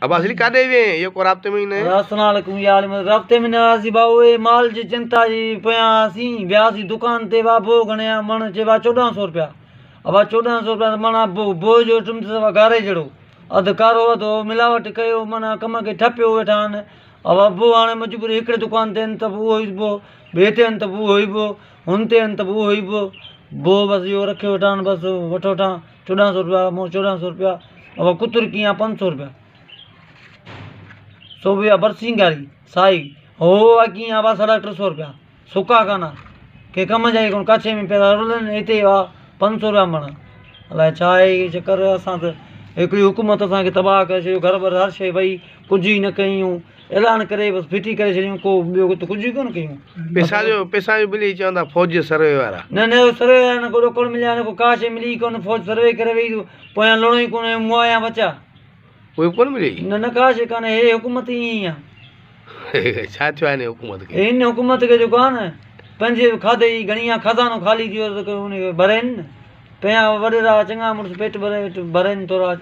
عباس علي ڪاڏي وئين اهو ڪو رابطي ۾ ئي نه. السلام عليڪم يا علي مدد رابطي ۾ نه آياسين ڀائو اهي مال جي چنتا جي پويان آياسين وياسين دڪان تي وا بوء گهڻي آ مڻ چي وا 14 سو روپيا ابا 14 سو روپيا ته مڻ بوء جو ڏٺم ته سوا گاري جهڙو اڌ ڪارو اڌ هو ملاوٽ ڪيو معنيٰ ڪم کي ٺپيو ويٺا آهن ابا بوء هاڻي مجبوري هڪڙي دڪان تي آهن ته به اهو ئي بوء ٻئي تي آهن ته به اهو ئي بوء هن تي آهن ته به اهو ئي بوء بوء بس اهو رکيو ويٺا آهن بس وٺو وٺان 14 سو روپيا مون 14 سو روپيا ابا ڪتر ڪيئن آ 5 سو روپيا سو به برسينگاري سائي هو آ ڪيئن آ ساڍا ٽي سو روپيا سڪا ڪانا ڪي ڪم جا ئي ڪون ڪاڇي ۾ پيا رلن هتي آ 5 سو روپيا مڻ الائي ڇا آهي هي چڪر اسان ته هڪڙي حڪومت اسان کي تباهه ڪري ڇڏيو گهر ٻر هر شي وئي ڪجهه ئي نه ڪيون اعلان ڪري بس ڦٽي ڪري ڇڏيون ڪو ٻيو ته ڪجهه ئي ڪونه ڪيون. پيسا جو ملي چون ٿا فوج جي سروي وارا. نه نه سروي وارا نه ڪو ڏوڪڙ مليا نه ڪو ڪا شي ملي ئي ڪونه فوج سروي ڪري وئي پويان لڻو ئي ڪونه مئا يا بچا. اهي به ڪونه ملي. نه نه ڪا شي ڪانه هي حڪومت ئي ائين ئي آ. ڇا ٿيو آهي هن حڪومت کي. هن حڪومت کي جيڪو آ نه پنهنجي کاڌي جي گهڻي آ خزانو خالي ٿي ويو ته ان کي ڀرين نه پنهنجا وڏيرا چڱا مڙس پيٽ ڀرين ٿورا.